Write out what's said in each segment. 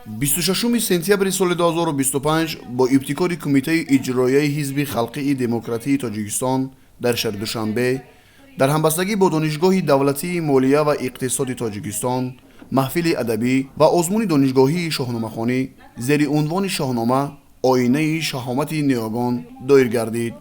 26 сентябри соли 2025 бо ибтикори Кумитаи иҷроияи Ҳизби халқии демократии Тоҷикистон дар шаҳри Душанбе дар ҳамбастагӣ бо Донишгоҳи давлатии молия ва иқтисоди Тоҷикистон маҳфили адабӣ ва озмуни донишгоҳии шоҳномахонӣ зери унвони «Шоҳнома: оинаи шаҳомати ниёгон» доир гардид.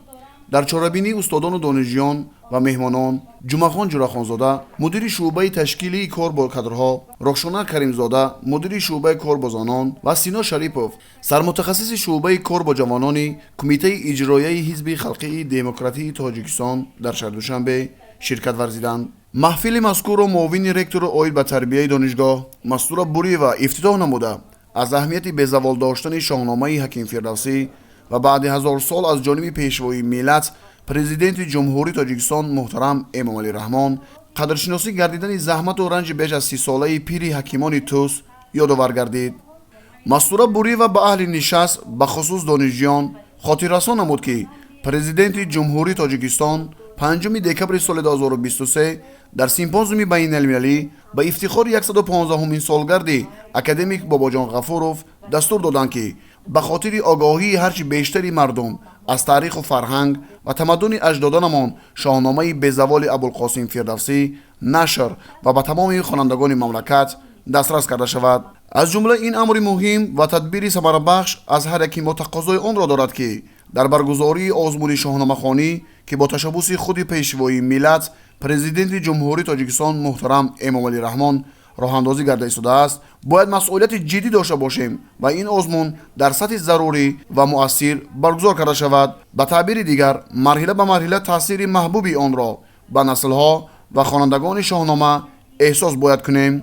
Дар чорабинӣ устодону донишҷӯён ва меҳмонон Ҷумъахон Ҷурахонзода, мудири шӯъбаи ташкилии кор бо кадрҳо, Рухшона Каримзода, мудири шӯъбаи кор бо занон, ва Сино Шарипов, сармутахассиси шӯъбаи кор бо ҷавонони Кумитаи иҷроияи Ҳизби халқии демократии Тоҷикистон дар шаҳри Душанбе ширкат варзиданд. Маҳфили мазкурро муовини ректору оид ба тарбияи донишгоҳ Мастура Буриева ифтитоҳ намуда, аз аҳамияти безавол доштани Шоҳномаи Ҳаким Фирдавсӣ ва баъди 1000 сол аз ҷониби Пешвои миллат, Президенти Ҷумҳурии Тоҷикистон муҳтарам Эмомалӣ Раҳмон қадршиносӣ гардидани заҳмату ранҷи беш аз 30-солаи пири ҳакимони Тӯс ёдовар гардид. Мастура Буриева ба аҳли нишаст, бахусус донишҷӯён, хотиррасон намуд, ки Президенти Ҷумҳурии Тоҷикистон 5 декабри соли 2023 дар симпозиуми байналмилалӣ ба ифтихори 115-умин солгарди академик Бобоҷон Ғафуров дастур доданд, ки ба хотири огоҳии ҳарчи бештари мардум аз таъриху фарҳанг ва тамаддуни аҷдодонамон Шоҳномаи безаволи Абулқосим Фирдавсӣ нашр ва ба тамоми хонандагони мамлакат дастрас карда шавад. Аз ҷумла ин амри муҳим ва тадбири самарабахш аз ҳар яки мо тақозои онро дорад, ки дар баргузории озмуни шоҳномахонӣ, ки бо ташаббуси худи Пешвои миллат, Президенти Ҷумҳурии Тоҷикистон муҳтарам Эмомалӣ Раҳмон роҳандозӣ гарда истодааст, бояд масъулияти ҷиддӣ дошта бошем ва ин озмун дар сатҳи зарурӣ ва муассир баргузор карда шавад. Ба таъбири дигар, марҳила ба марҳила таъсири маҳбуби онро ба наслҳо ва хонандагони Шоҳнома эҳсос бояд кунем.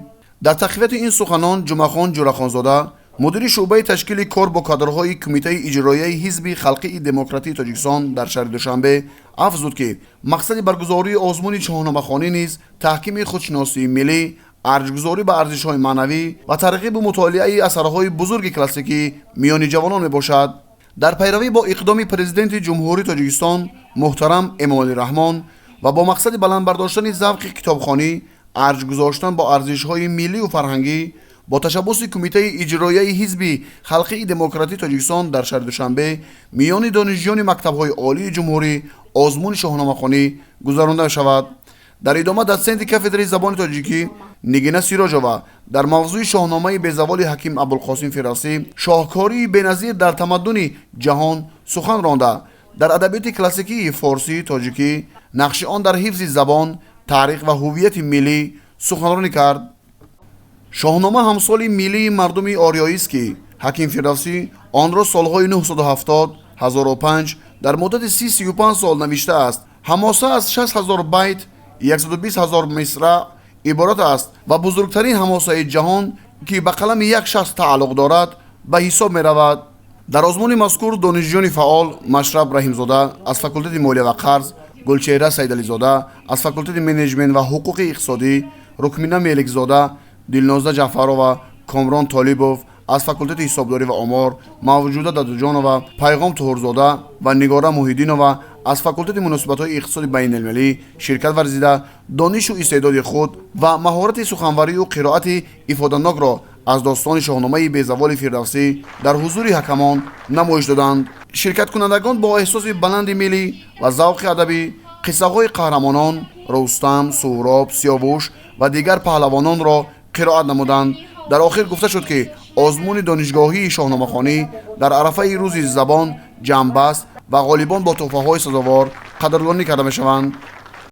Дар тақвияти ин суханон Ҷумъахон Ҷурахонзода, мудири шӯъбаи ташкили кор бо кадрҳои Кумитаи иҷроияи Ҳизби халқии демократии Тоҷикистон дар шаҳри Душанбе, афзуд, ки мақсади баргузории озмуни шоҳномахонӣ низ таҳкими худшиносии миллӣ, арҷгузорӣ ба арзишҳои маънавӣ ва тарғибу мутолиаи асарҳои бузурги классикӣ миёни ҷавонон мебошад. Дар пайравӣ бо иқдоми Президенти Ҷумҳурии Тоҷикистон муҳтарам Эмомалӣ Раҳмон ва бо мақсади баланд бардоштани завқи китобхонӣ, арҷ гузоштан бо арзишҳои миллию фарҳангӣ, бо ташаббуси Кумитаи иҷроияи Ҳизби халқии демократии Тоҷикистон дар шаҳри Душанбе миёни донишҷӯёни мактабҳои олии ҷумҳурӣ озмуни шоҳномахонӣ гузаронда шавад. Дар идома дотсенти кафедраи забони тоҷикӣ Нигина Сироҷова дар мавзӯи «Шоҳномаи безаволи Ҳаким Абулқосим Фирдавсӣ: шоҳкории беназир дар тамаддуни ҷаҳон» сухан ронда, дар адабиёти классикии форсӣ, тоҷикӣ нақши он дар ҳифзи забон, таърих ва ҳуввияти миллӣ суханронӣ кард. Шоҳнома ҳамсоли миллии мардуми ориёист, ки Ҳаким Фирдавсӣ онро солҳои 970 1005 дар муддати 30-35 сол навиштааст. Ҳамоса аз 6 ҳазор байт, 120 ҳазор мисраъ иборат аст ва бузургтарин ҳамосаи ҷаҳон, ки ба қалами як шахс тааллуқ дорад, ба ҳисоб меравад. Дар озмуни мазкур донишҷӯёни фаъол Машраб Раҳимзода аз факултети молия ва қарз, Гулчеҳра Саидализода аз факултети менеҷмент ва ҳуқуқи иқтисодӣ, Рукмина Меликзода, Дилноза Ҷаъфарова, Комрон Толибов аз факултети ҳисобдорӣ ва омор, Мавҷуда Дадуҷонова, Пайғом Туҳурзода ва Нигора Муҳиддинова аз факултети муносибатҳои иқтисоди байналмилалӣ ширкат варзида, донишу истеъдоди худ ва маҳорати суханварию қироати ифоданокро аз достони Шоҳномаи безаволи Фирдавсӣ дар ҳузури ҳакамон намоиш доданд. Ширкаткунандагон бо эҳсоси баланди миллӣ ва завқи адабӣ қиссаҳои қаҳрамонон Рустам, Суҳроб, Сиёвуш ва дигар паҳлавононро қироат намуданд. Дар охир гуфта шуд, ки озмуни донишгоҳии шоҳномахонӣ дар арафаи Рӯзи забон ҷамъбаст ва ғолибон бо туҳфаҳои сазовор қадрдонӣ карда мешаванд.